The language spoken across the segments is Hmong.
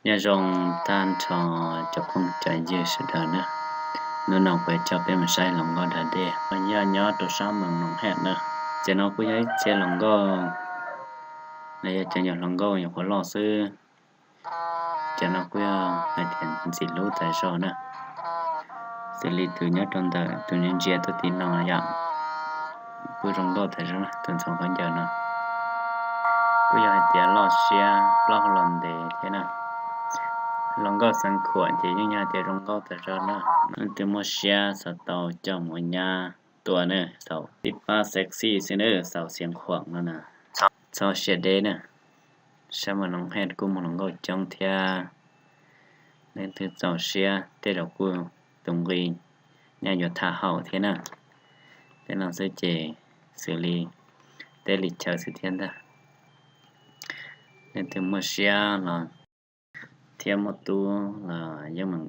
Nyob zoo tag nrho cov phooj cov ywg sawv daws na. Hnub no kuv coj peb mus saib hluas nkauj da dej uas yog nyob rau sab Moos Noom Hej na. Ces no kuj yog ib txhia hluas nkauj, los yog cov nyuam hluas nkauj nyuam qhuav loj xwb. Ces no kuj yog hais tias ntxim hlub tas zog na. Xws li tus nyob rau ntawm tus ntsia ntsia tuaj tim no yom, kuj zoo nkauj tas zog na, tus ntxhua khaub ncaws no. Kuj yog hais tias loj siab plaub hau los ntev thiab na. Hluas nkauj Xeev Khuam ces yeej yog hais tias zoo nkauj tas zog na. Leej twg muaj siab xav tau coj mus ua nyab tua na, xaus tib pab sexy xwb na, xaus Xeev Khuam no na. Txhob siab deb na, sab Moos Noom Hej kuj muaj hluas nkauj coob thiab. Leej twg txaus siab tej zaum kuj tus nqi nyaj yuav tham haum thiab na. Tej no xwb ces xws li teb li chaw xwb thiab ntag. Leej twg muaj siab los thiab muaj tub los yeej meem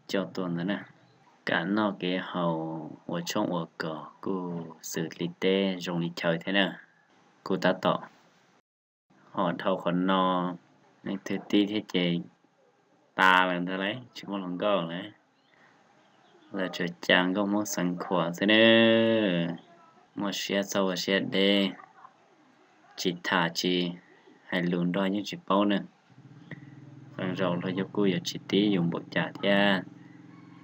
coj tuaj ntawd na. Kev noj kev haus ua tshoob ua kos kuj xws li teb zoo li chaw thiab na. Kuj tab tom hom dhau qhov no, leej twg tib thiab ces tas lawm ntag lauj, tsis muaj hluas nkauj lawm. Lawv tsuas cas nkauj Hmoob Xeev Khuam xwb na. Muaj siab txhob ua siab deb, tsis tham tsis hais lus nrog yeej tsis paub na. Qee zaum los yus kuj yuav tsis tib yus npaum cas thiab.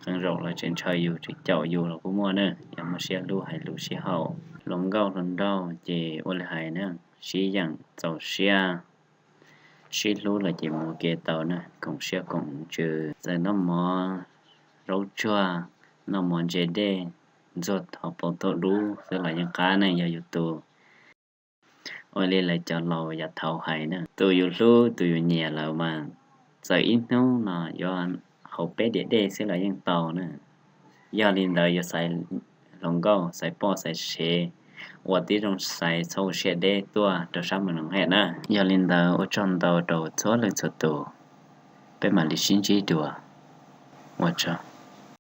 Qee zaum los tseem ntshaw yus tseem caum yus los kuj muaj na. Yog muaj siab hlub hais lus sib haum, hluas nkauj hluas nraug ces ua li hais na, sib yeem txaus siab, sib hlub los ces mus ua ke tau na, koom siab koom ntsws. Txawm noj mov zaub tsuag, noj mov ntse dej, ntxuag thov pauv tuaj dub xwb los yeej qab ne. Yog yus tus, ua li lawv cov laus yav thaud hais na, tus yus hlub tus yus nyiam lawm mas txawm ib hnub no yuav haus peb diav dej xwb los yeej tau na. Yog li ntawd yuav xaiv hluas nkauj, xaiv poj xaiv sev uas tib zoo xaiv, txhob ua siab deb tuaj rau sab Moos Noom Hej na. Yog li ntawd ua tsaug ntau rau txhua leej txhua tus, peb mam li sib ntsib dua. Ua tsaug.